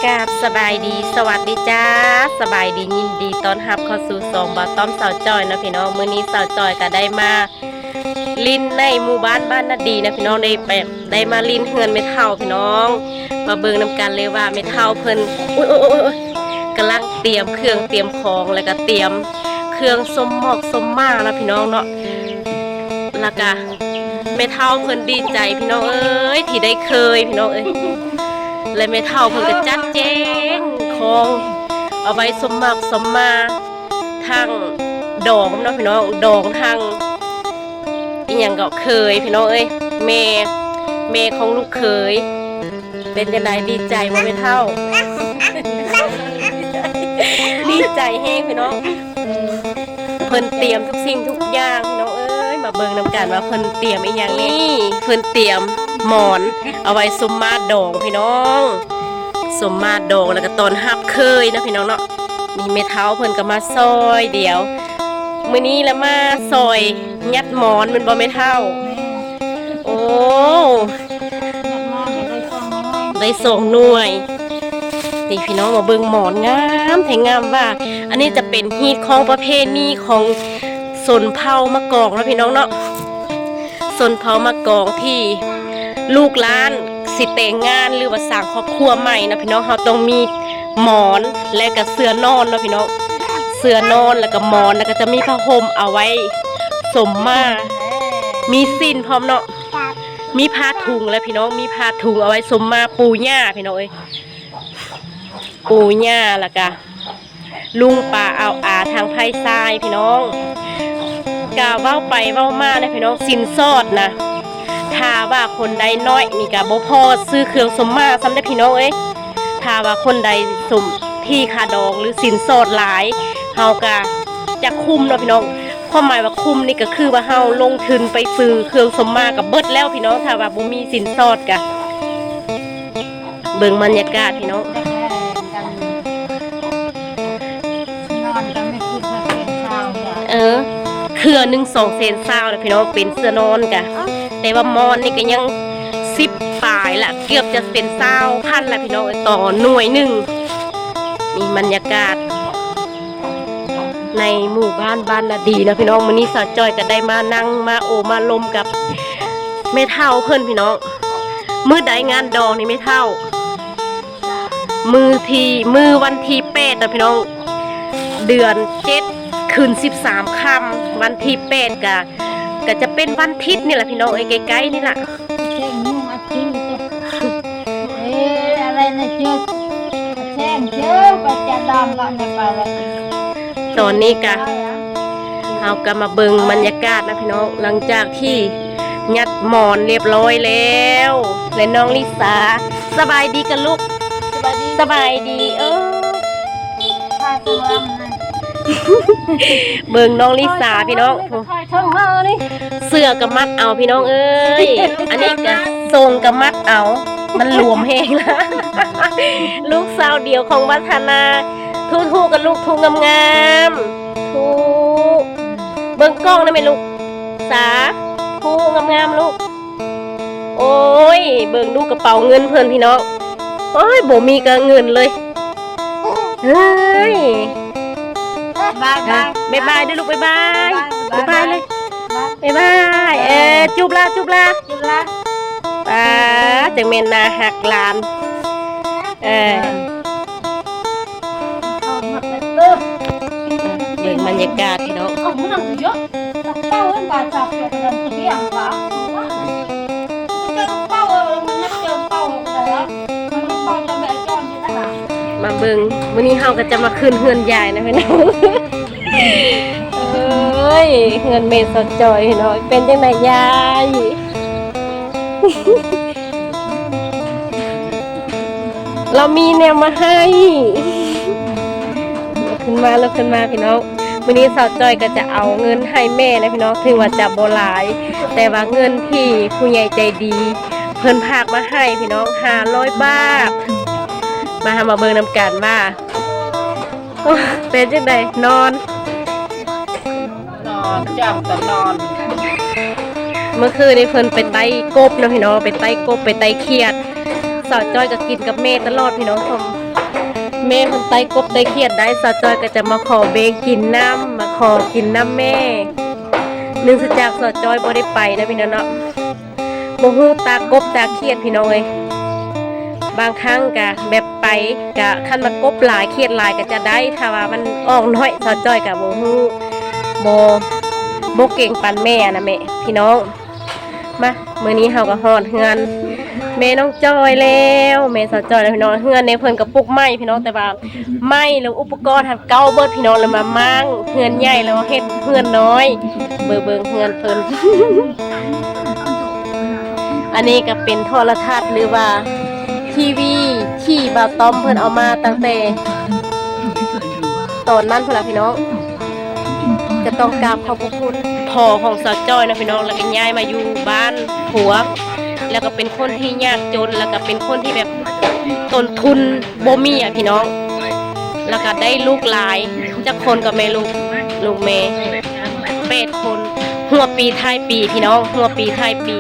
ກາບສະບາຍດີ ສະຫວັດດີຈ້າ ສະບາຍດີ ຍິນດີຕ້ອນຮັບເຂົ້າສູ່ຊ່ອງບ່າວຕ້ອມສາວຈ້ອຍເນາະພີ່ນ້ອງ. ມື້ນີ້ສາວຈ້ອຍກະໄດ້ມາຫຼິ້ນໃນໝູ່ບ້ານ ບ້ານນາດີນະພີ່ນ້ອງ ໄດ້ໄປ ໄດ້ມາຫຼິ້ນເຮືອນແມ່ເຖົ້າພີ່ນ້ອງ. ມາເບິ່ງນຳກັນເລີຍວ່າແມ່ເຖົ້າເພິ່ນ ໂອ້ຍໆໆໆ ກຳລັງຕຽມເຄື່ອງຕຽມຂອງ ແລ້ວກະຕຽມເຄື່ອງສົ້ມໝອກສົ້ມໝ້າເນາະພີ່ນ້ອງເນາະ. ແລ້ວກະແມ່ເຖົ້າເພິ່ນດີໃຈພີ່ນ້ອງເອີຍ ທີ່ໄດ້ເຄີຍພີ່ນ້ອງເອີຍ. ແລະແມ່ເຖົ້າເພິ່ນກະຈັດແຈງຂອງເອົາໄວ້ສົ້ມໝາກສົ້ມໝ້າ ທັງດອງເນາະພີ່ນ້ອງ ດອງທັງອີ່ຫຍັງເກາະ ເຂີຍພີ່ນ້ອງເອີຍ ແມ່ ແມ່ຂອງລູກເຂີຍ. ເປັນຈັ່ງໃດ ດີໃຈບໍ່ແມ່ເຖົ້າ? ດີໃຈແຮງພີ່ນ້ອງ. ເພິ່ນຕຽມທຸກສິ່ງທຸກຢ່າງພີ່ນ້ອງເອີຍ. ມາເບິ່ງນຳກັນວ່າເພິ່ນຕຽມອີ່ຫຍັງແດ່. ນີ້ເພິ່ນຕຽມໝອນເອົາໄວ້ສົ້ມໝ້າດອງພີ່ນ້ອງ ສົ້ມໝ້າດອງ ແລ້ວກະຕ້ອນຮັບເຄີຍເນາະພີ່ນ້ອງເນາະ. ນີ້ແມ່ເຖົ້າເພິ່ນກະມາຊ່ອຍ ດຽວມື້ນີ້ລະມາຊ່ອຍຍັດໝອນແມ່ນບໍ່ແມ່ເຖົ້າ? ໂອ້ ໄດ້ສອງໜ່ວຍ. ນີ້ພີ່ນ້ອງມາເບິ່ງໝອນງາມແທ້ງາມວ່າ. ອັນນີ້ຈະເປັນຮີດຄອງປະເພນີຂອງຊົນເຜົ່າມະກອງເນາະພີ່ນ້ອງເນາະ. ຊົນເຜົ່າມະກອງທີ່ລູກຫຼານຊິແຕ່ງງານ ຫຼືວ່າສ້າງຄອບຄົວໃໝ່ເນາະພີ່ນ້ອງ ເຮົາຕ້ອງມີໝອນ ແລະກະເສື່ອນອນເນາະພີ່ນ້ອງ. ເສື່ອນອນ ແລ້ວກະໝອນ ແລ້ວກະຈະມີຜ້າຫົ່ມເອົາໄວ້ສົ້ມໝ້າ ມີສິ້ນພ້ອມເນາະ. ມີຜ້າທຸງແຫຼະພີ່ນ້ອງ ມີຜ້າທຸງເອົາໄວ້ສົ້ມໝ້າປູຍ່າພີ່ນ້ອງເອີຍ ປູຍ່າ ແລ້ວກະລຸງປ້າອາວອາທາງຝ່າຍຊາຍພີ່ນ້ອງ. ກະເວົ້າໄປເວົ້າມາເດ້ພີ່ນ້ອງ ສິນສອດນະ ຖ້າວ່າຄົນໃດນ້ອຍນີ້ກະບໍ່ພໍຊື້ເຄື່ອງສົ້ມໝ້າຊ້ຳເດ້ພີ່ນ້ອງເອີຍ. ຖ້າວ່າຄົນໃດສົມທີ່ຄ່າດອງ ຫຼືສິນສອດຫຼາຍ ເຮົາກະຈະຄຸ້ມເນາະພີ່ນ້ອງ. ຄວາມໝາຍວ່າຄຸ້ມນີ້ກະຄືວ່າເຮົາລົງທຶນໄປຊື້ເຄື່ອງສົ້ມໝ້າກະເບິດແລ້ວພີ່ນ້ອງ ຖ້າວ່າບໍ່ມີສິນສອດກະ. ເບິ່ງບັນຍາກາດພີ່ນ້ອງ. ເອີ ເທື່ອໜຶ່ງສອງແສນຊາວແຫຼະພີ່ນ້ອງ ເປັນເສື່ອນອນກະ. ແຕ່ວ່າໝອນນີ້ກະຍັງສິບປາຍລະ ເກືອບຈະເປັນຊາວພັນລະພີ່ນ້ອງ ຕໍ່ໜ່ວຍໜຶ່ງ. ນີ້ບັນຍາກາດ ໃນໝູ່ບ້ານ ບ້ານນາດີເນາະພີ່ນ້ອງ. ມື້ນີ້ສາວຈ້ອຍກະໄດ້ມານັ່ງມາໂອ້ມາລົມກັບແມ່ເຖົ້າເພິ່ນພີ່ນ້ອງ. ມື້ໃດງານດອງນີ້ແມ່ເຖົ້າ? ມື້ທີ່ ມື້ວັນທີແປດເນາະພີ່ນ້ອງ ເດືອນເຈັດ ຄືນສິບສາມຄ່ຳ ວັນທີແປດກະ ກະຈະເປັນວັນທິດນີ້ລະພີ່ນ້ອງເອີຍ ໃກ້ໆນີ້ລະ. ຕອນນີ້ກະ ເຮົາກະມາເບິ່ງບັນຍາກາດນະພີ່ນ້ອງ ຫຼັງຈາກທີ່ຍັດໝອນລຽບຮ້ອຍແລ້ວ ແລະນ້ອງລິສາ ສະບາຍດີກະລູກ ສະບາຍດີ ເອີ ເບິ່ງນ້ອງລິສາພີ່ນ້ອງ ເສື້ອກະມັດເອົາພີ່ນ້ອງເອີຍ ອັນນີ້ກະຊົງກະມັດເອົາ ມັນຫຼວມແຮງລະ. ລູກສາວດຽວຂອງວັດທະນາ ທຸໆກັນລູກ ທຸງາມໆ ທຸ ເບິ່ງກ້ອງນະແມ່ລູກສາ ທຸງາມໆລູກ. ໂອ້ຍ ເບິ່ງດູກະເປົາເງິນເພິ່ນພີ່ນ້ອງ ໂອ້ຍ ບໍ່ມີກະເງິນເລີຍ ເຮີ້ຍ ບາຍບາຍ ບາຍບາຍເດີ້ລູກ ບາຍບາຍ ບາຍບາຍເລີຍ ບາຍບາຍ ເອີ ຈູບລາ ຈູບລາ ຈູບລາ ປ້າ ຈັ່ງແມ່ນໜ້າຮັກຫຼານ ເອີ. ເບິ່ງບັນຍາກາດພີ່ນ້ອງ ມາເບິ່ງ ມື້ນີ້ເຮົາກະຈະມາຂຶ້ນເຮືອນຍາຍນະພີ່ນ້ອງ ເອີຍ ເຮືອນແມ່ສາວຈ້ອຍພີ່ນ້ອງ ເປັນຈັ່ງໃດຍາຍ? ລາວມີແນວມາໃຫ້ ຂຶ້ນມາ ລຸກຂຶ້ນມາພີ່ນ້ອງ ມື້ນີ້ສາວຈ້ອຍກະຈະເອົາເງິນໃຫ້ແມ່ນະພີ່ນ້ອງ ເຖິງວ່າຈະບໍ່ຫຼາຍ ແຕ່ວ່າເງິນທີ່ຜູ້ໃຫຍ່ໃຈດີເພິ່ນຝາກມາໃຫ້ພີ່ນ້ອງ ຫ້າຮ້ອຍບາດ ມາ ເຮົາມາເບິ່ງນຳກັນວ່າ ໂອ້ ເປັນຈັ່ງໃດ ນອນ ນອນຈ້ຳຕະນອນ ເມື່ອຄືນນີ້ເພິ່ນໄປໄຕ່ກົບເນາະພີ່ນ້ອງ ໄປໄຕ່ກົບ ໄປໄຕ່ຂຽດ ສາວຈ້ອຍກໍກິນກັບແມ່ຕະຫຼອດພີ່ນ້ອງ. ແມ່ເພິ່ນໄຕ່ກົບໄຕ່ຂຽດໄດ້ ສາວຈ້ອຍກໍຈະມາຂໍເບັງກິນນຳ ມາຂໍກິນນຳແມ່. ເນື່ອງຈາກສາວຈ້ອຍບໍ່ໄດ້ໄປນະພີ່ນ້ອງເນາະ ບໍ່ຮູ້ຕາກົບຕາຂຽດພີ່ນ້ອງເອີຍ. ບາງຄັ້ງກະແບບໄປກະ ຄັນວ່າກົບຫຼາຍຂຽດຫຼາຍກໍຈະໄດ້ ຖ້າວ່າມັນອອກນ້ອຍ ສາວຈ້ອຍກະບໍ່ຮູ້ ບໍ່ ບໍ່ເກັ່ງປານແມ່ນະແມ່ພີ່ນ້ອງ. ມາ ມື້ນີ້ເຮົາກໍຮອດເຮືອນແມ່ນ້ອງຈ້ອຍແລ້ວ ແມ່ສາວຈ້ອຍແລ້ວພີ່ນ້ອງ. ເຮືອນນີ້ເພິ່ນກໍປຸກໃໝ່ພີ່ນ້ອງ ແຕ່ວ່າໄມ້ ແລ້ວອຸປະກອນຫັ້ນເກົ່າເບິດພີ່ນ້ອງ ແລ້ວມາມ້າງເຮືອນໃຫຍ່ ແລ້ວເຮັດເຮືອນນ້ອຍ. ເບິ່ງ ເບິ່ງເຮືອນເພິ່ນ ອັນນີ້ກໍເປັນໂທລະທັດ ຫຼືວ່າທີວີ ທີ່ບ່າວຕ້ອມເພິ່ນເອົາມາຕັ້ງແຕ່ຕອນນັ້ນພຸ້ນລະພີ່ນ້ອງ. ກໍຕ້ອງກາບຂອບພະຄຸນພໍ່ຂອງສາວຈ້ອຍນະພີ່ນ້ອງ ແລ້ວກໍຍ້າຍມາຢູ່ບ້ານຜົວ ແລ້ວກໍເປັນຄົນທີ່ຍາກຈົນ ແລ້ວກໍເປັນຄົນທີ່ແບບຕົ້ນທຶນບໍ່ມີອະພີ່ນ້ອງ. ແລ້ວກໍໄດ້ລູກຫຼາຍ ຈັກຄົນກໍແມ່ລູກ ລູກແມ່ແປດຄົນ ຫົວປີທ້າຍປີພີ່ນ້ອງ ຫົວປີທ້າຍປີ.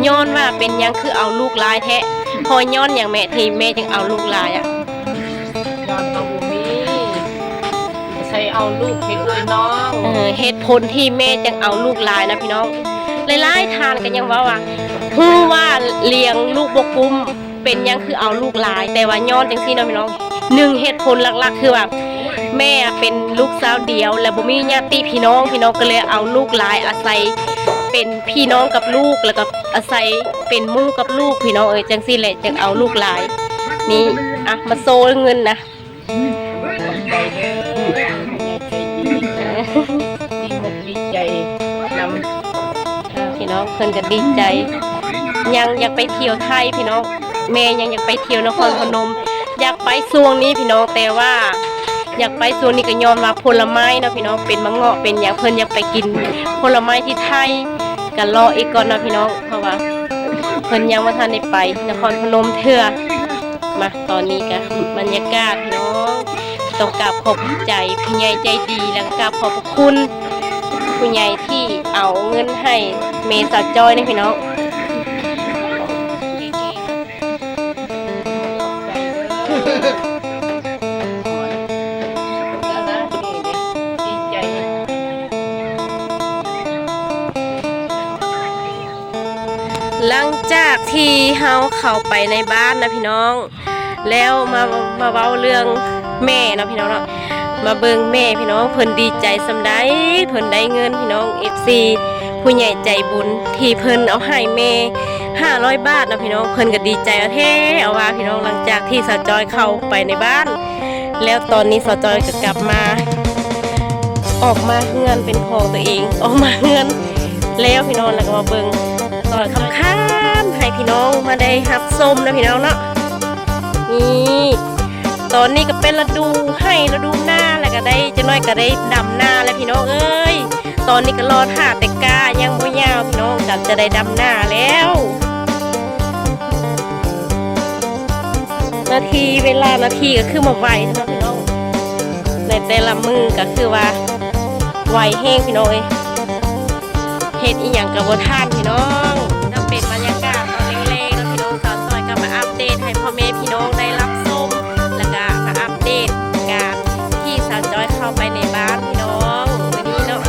ຍ້ອນວ່າເປັນຫຍັງຄືເອົາລູກຫຼາຍແທ້? ເພາະຍ້ອນຫຍັງແມ່ ທີ່ແມ່ຈຶ່ງເອົາລູກຫຼາຍອະ? ຍ້ອນເຮົາບໍ່ມີ ໃສ່ເອົາລູກໃຫ້ເອື້ອຍນ້ອງ. ເອີ ເຫດຜົນທີ່ແມ່ຈັ່ງເອົາລູກຫຼາຍນະພີ່ນ້ອງ ຫຼາຍໆທ່ານກໍຍັງເວົ້າວ່າ ຮູ້ວ່າລ້ຽງລູກບໍ່ກຸ້ມ ເປັນຫຍັງຄືເອົາລູກຫຼາຍ? ແຕ່ວ່າຍ້ອນຈັ່ງຊີ້ເນາະພີ່ນ້ອງ ໜຶ່ງເຫດຜົນຫຼັກໆ ຄືວ່າແມ່ເປັນລູກສາວດຽວ ແລະບໍ່ມີຍາດຕິພີ່ນ້ອງ ພີ່ນ້ອງກໍເລີຍເອົາລູກຫຼາຍ ອາໄສເປັນພີ່ນ້ອງກັບລູກ ແລ້ວກໍອາໄສເປັນໝູ່ກັບລູກ ພີ່ນ້ອງເອີຍ. ຈັ່ງຊີ້ແຫຼະ ຈັ່ງເອົາລູກຫຼາຍ. ນີ້ ອະ ມາໂຊເງິນນະ. ຂອບໃຈເດີ ໃຫຍ່ໃຈດີ ດີອົກດີໃຈນຳ ເອີ ພີ່ນ້ອງ ເພິ່ນກໍດີໃຈ ຍັງຢາກໄປທ່ຽວໄທພີ່ນ້ອງ. ແມ່ຍັງຢາກໄປທ່ຽວນະຄອນພະນົມ ຢາກໄປຊ່ວງນີ້ພີ່ນ້ອງ ແຕ່ວ່າຢາກໄປຊ່ວງນີ້ກໍຍ້ອນວ່າຜົນລະໄມ້ເນາະພີ່ນ້ອງ ເປັນມະເງາະເປັນຫຍັງ ເພິ່ນຢາກໄປກິນຜົນລະໄມ້ທີ່ໄທ ກໍລໍອີກກ່ອນເນາະພີ່ນ້ອງ ເພາະວ່າເພິ່ນຍັງບໍ່ທັນໄດ້ໄປນະຄອນພະນົມເທື່ອ. ມາ ຕອນນີ້ກະບັນຍາກາດພີ່ນ້ອງ ຕ້ອງກາບຂອບໃຈຜູ້ໃຫຍ່ໃຈດີ ແລ້ວກໍກາບຂອບພະຄຸນຜູ້ໃຫຍ່ທີ່ເອົາເງິນໃຫ້ແມ່ສາວຈ້ອຍນີ້ພີ່ນ້ອງ. ຫຼັງຈາກທີ່ເຮົາເຂົ້າໄປໃນບ້ານນະພີ່ນ້ອງ ແລ້ວມາ ມາເວົ້າເລື່ອງແມ່ເນາະພີ່ນ້ອງເນາະ ມາເບິ່ງແມ່ພີ່ນ້ອງ ເພິ່ນດີໃຈສ່ຳໃດ ເພິ່ນໄດ້ເງິນພີ່ນ້ອງ ເອັຟຊີ ຜູ້ໃຫຍ່ໃຈບຸນທີ່ເພິ່ນເອົາໃຫ້ແມ່ຫ້າຮ້ອຍບາດເນາະພີ່ນ້ອງ ເພິ່ນກໍດີໃຈເອົາແທ້ເອົາວ່າພີ່ນ້ອງ. ຫຼັງຈາກທີ່ສາວຈ້ອຍເຂົ້າໄປໃນບ້ານ ແລ້ວຕອນນີ້ສາວຈ້ອຍກໍກັບມາ ອອກມາເຮືອນເປັນຂອງຕົວເອງ ອອກມາເຮືອນແລ້ວພີ່ນ້ອງ ແລ້ວກໍມາເບິ່ງຕອນຄ່ຳໆ ໃຫ້ພີ່ນ້ອງມາໄດ້ຮັບຊົມນະພີ່ນ້ອງເນາະ. ນີ້ ຕອນນີ້ກໍເປັນລະດູໄຮ່ລະດູນາ ແລ້ວກໍໄດ້ ຈັກໜ້ອຍກໍໄດ້ດຳນາແລ້ວພີ່ນ້ອງເອີຍ. ຕອນນີ້ກໍລໍຖ້າແຕ່ກ້າ ຍັງບໍ່ຍາວພີ່ນ້ອງ ກໍຈະໄດ້ດຳນາແລ້ວ. ນາທີ ເວລານາທີກໍຄືມາໄວເນາະພີ່ນ້ອງ ໃນແຕ່ລະມື້ກໍຄືວ່າໄວແຮງພີ່ນ້ອງເອີຍ ເຮັດອີ່ຫຍັງກໍບໍ່ທັນພີ່ນ້ອງ. ກໍເປັນບັນຍາກາດຕອນແລງໆເນາະພີ່ນ້ອງ ສາວຈ້ອຍກໍມາອັບເດດໃຫ້ພໍ່ແມ່ພີ່ນ້ອງໄດ້ຮັບຊົມ ແລ້ວກໍມາອັບເດດການທີ່ສາວຈ້ອຍເຂົ້າໄປໃນບ້ານພີ່ນ້ອງມື້ນີ້ເນາະ.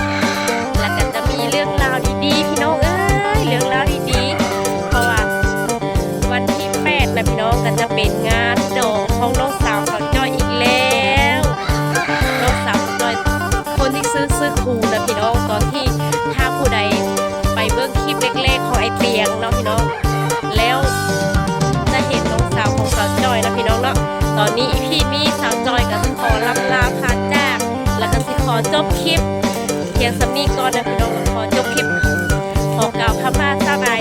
ແລ້ວກໍຈະມີເລື່ອງລາວດີໆ ພີ່ນ້ອງເອີຍ ເລື່ອງລາວດີໆ ເພາະວ່າວັນທີແປດນະພີ່ນ້ອງ ກໍຈະເປັນງານດອງຂອງນ້ອງສາວສາວຈ້ອຍອີກແລ້ວ. ນ້ອງສາວສາວຈ້ອຍ ຄົນທີ່ຊື່ ຊື່ຄູນະພີ່ນ້ອງ ຕອນທີ່ຖ້າຜູ້ໃດໄປເບິ່ງຄລິບແລກໆຂອງອ້າຍປຽງເນາະພີ່ນ້ອງ ແລ້ວຈະເຫັນນ້ອງສາວຂອງສາວຈ້ອຍເນາະພີ່ນ້ອງເນາະ. ຕອນນີ້ອີພີນີ້ສາວຈ້ອຍກໍຂໍລ່ຳລາພາຈາກ ແລ້ວກໍຊິຂໍຈົບຄລິບພຽງສ່ຳນີ້ກ່ອນນະພີ່ນ້ອງ ຂໍຈົບຄລິບ ຂໍກ່າວຄຳວ່າສະບາຍ